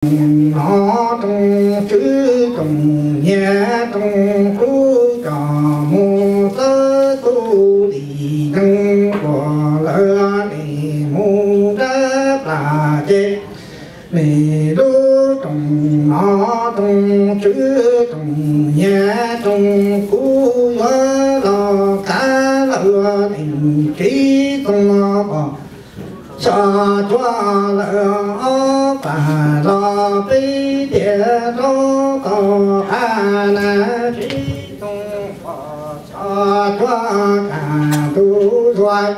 nov roog, tswv roog, nyiav roog, kub coj mus txawb tub lim zeeg tuaj lawm, nim mus nrab plas ces nim lub roog nov roog, tswv roog, nyiav roog, kub yuav los kav lawm, nim tsiv toog pos xyos cuab lawm, ob pam los peb tiam rov tau qab na, tsiv toog pos xyos cuab kam tus zuag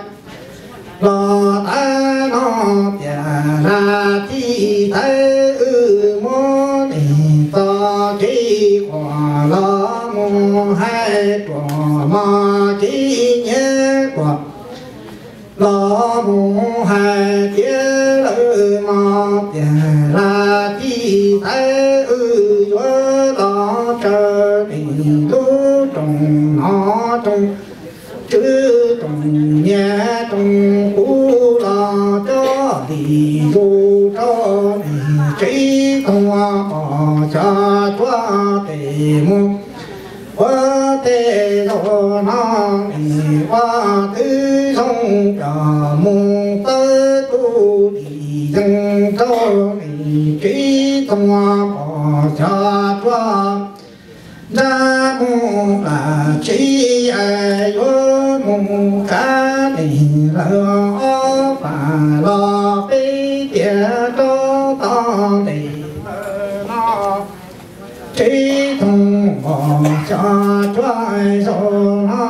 los tav no tias lam txij taw wb muab nim txoj kev quas los mus hais ruam mog, kev nyiav quas los mus hais tiav lawm mog, tias lam txij taw wb yuav los tsaws nim lub roog nov roog, tswv roog, nyiav roog, kub los coj lim zus rau nim tsiv toog pos xyos cuab tes mus ua tej zaug no, nim ua twb zoo coj mus txawb tub lim zeeg rau nim tsiv toog pos xyos cuab nrab mus plas tsiv yuav mus kav nim lawm, ob pam los peb tiam rov tau ntes lawm no, tsiv toog pos xyos cuab zaug no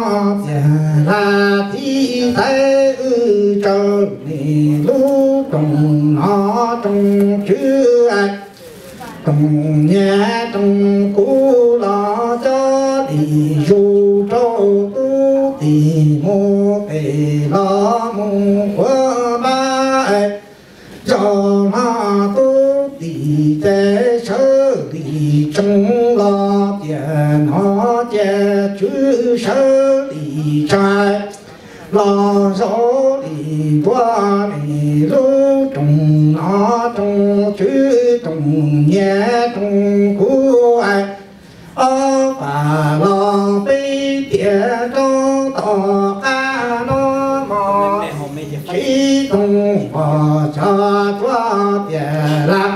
tias lam txij taw wb tsaws nim lub roog nov roog, tswv roog, nyiav roog, kub los coj lim zus rau tub lim mus tes los mus ua npab zaug no, tub lim ces sawv lim tsees los tias nov ces tswv sawv lim tshais los zaum lim npuab nim lub roog nov roog, tswv roog, nyiav roog, kub ob pam los peb tiam rov tau qab no mog, tsiv toog pos xyos cuab tias lam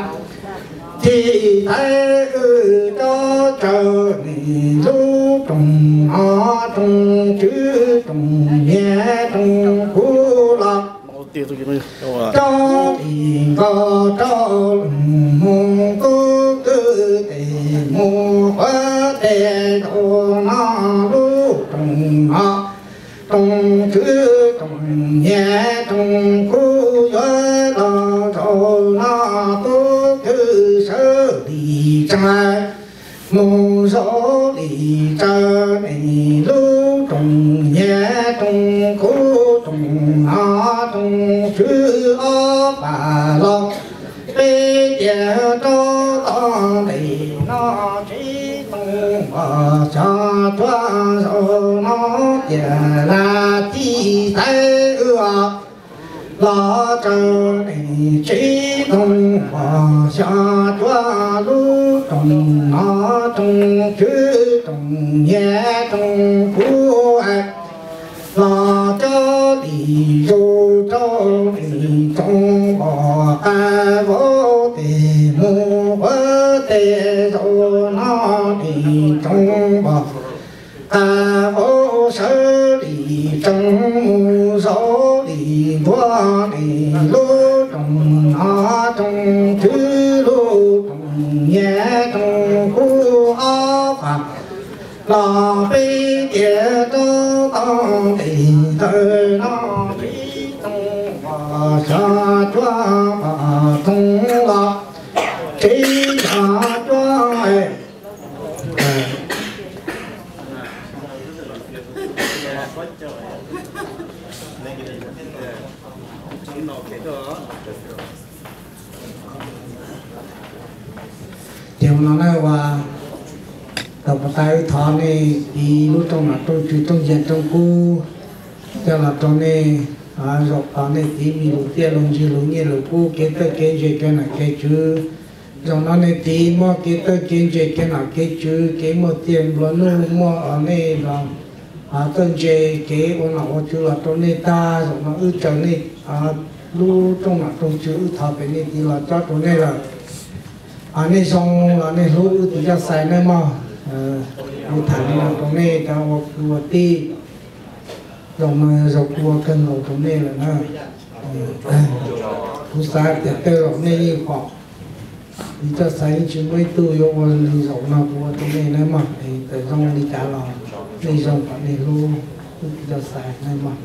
txij taw wb coj tsaws nim lub roog nov roog, tswv roog, nyiav roog, kub los coj lim nkaus rau mus tub kwv tes mus ua tej zaug no, lub roog nov roog, tswv roog, nyiav roog, kub yuav los zaum no, tub kwv sawv lim tshais mus zaum lim tsaws nim lub roog, nyiav roog, kub roog, nov roog, tswv ob pam los peb tiam rov tau ntes no, tsiv toog pos xyos cuab zaug no tias lam txij taw wb los tsaws nim tsiv toog pos xyos cuab, lub roog nov roog, tswv roog, nyiav roog, kub los coj lim zus rau nim tsoom pos, qab vauv tes mus ua tej zaug no, nim tsoom pos qab vauv sawv lim tsees mus zaum lim npuab nim lub roog nov roog, tswv lub roog, nyiav roog, kub ob pam los peb tiam rov tau ntes ntawm no, tsiv toog pos xyos cuab, pos toog los tsiv xyos cuab. Ces no na, ua tau pas tas wb thov nej tiv lub rooj nom rooj tswv rooj nyiav rooj kub coj los rau nej, zaum tos nej tiv me lus tiaj lus ntsig lus nyiaj lus kub kev txawj kev ntse kev nam kev tswv Zaum no nej tiv muaj kev txawj kev ntse kev nom kev tswv kev muaj txiaj nplua nuj muaj nej los txawj ntse kev ua nom ua tswv los rau nej tag. Zaum no wb raws nej lub rooj nom rooj tswv wb thov pem nej tiv los cob rau nej lawm. Nej zoo los nej hlub wb tus Coj Xais nawb mog. Kuv tham li no rau nej cov ua kwv ua tij, zaum no zaum kuv ua kawg nkaus rau nej lawm na. Kuv xav tias tej zaum nej yeej pom, tus Coj Xais yeej tsis muaj ib tug yuav ua li zaum no kuv ua rau nej nawb mog. Txawm zoo li cas los nej zoo kom nej hlub wb tus Coj Xais nawb mog.